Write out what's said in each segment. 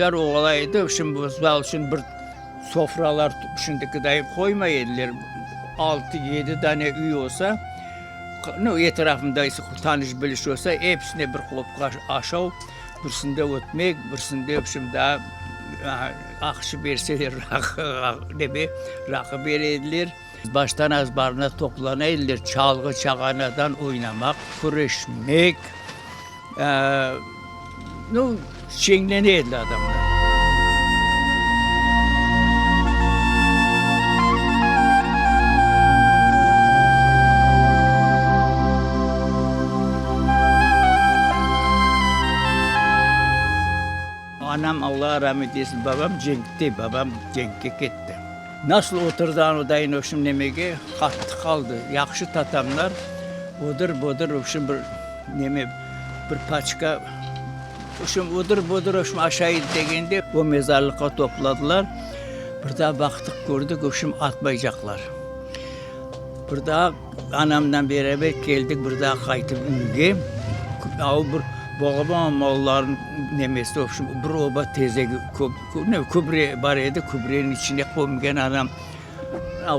Toylar ola edi, şimdi misal içün bir sofralar şimdikiday qoymay ediler, altı, yedi dane üy olsa, nu, etrafında tanış-biliş olsa, episine bir qopqa aşav, birisinde ötmek, birisinde, vobşem, daa aqça berseler, raqı, neme, raqı bere ediler. Baştan azbarına toplana ediler, çalğı çağanadan oynamaq, küreşmek, nu, şeñlene ediler adamlar. Anam, Alla ramet etsin, babam cenkte, babam cenkke ketti. Nasıl oturdı anudayın ovşım nemege, qattı qaldı. Yahşı tatamlar, odır-bodır ovşım bir neme, bir paçka, ovşım odır-bodır ovşım aşaydı degende, o mezarlıqqa topladılar. Bir daa baqtıq, kördik, ovşım atmaycaqlar. Bir daa anamdan beraber keldik, bir daa qaytıp üyge. A o bir balaban mallarnıñ nemesi, ovşım bir oba tezegi Ne, kübre bar edi, kübreniñ içine kömgen anam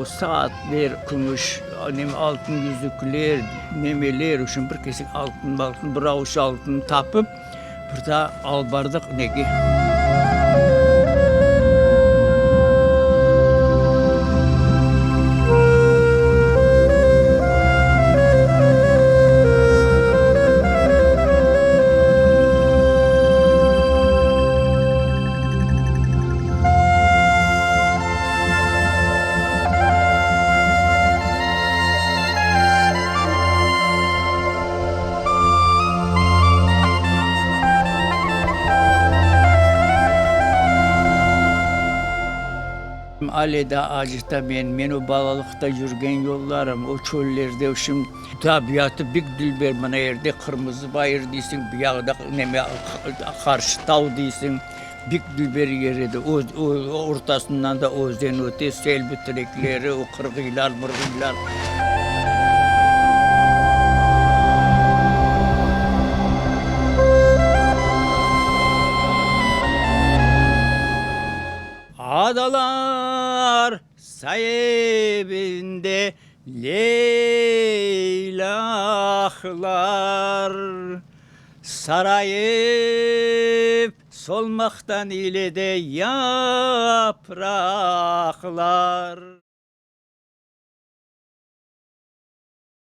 saatler, kümüş, neme, altın yüzükler, nemeler, uşun bir kesek altın-maltın, bir avuç altın tapıp, bir daa alıp bardıq nege. Ale daa acıta meni, men o balalıqta yürgen yollarım, o çöllerde şimdi Tabiatı bek dülber, mına yerde Qırmızı bayır deysiñ, bu yaqta neme, Qarşı tav deysiñ, bek dülber yer edi. Ortasından da özen öte, selbi terekleri, o qırğıylar, mırğıylar. Adalar saibinde Leylaqlar sarayıp solmaqtan ile de yapraqlar.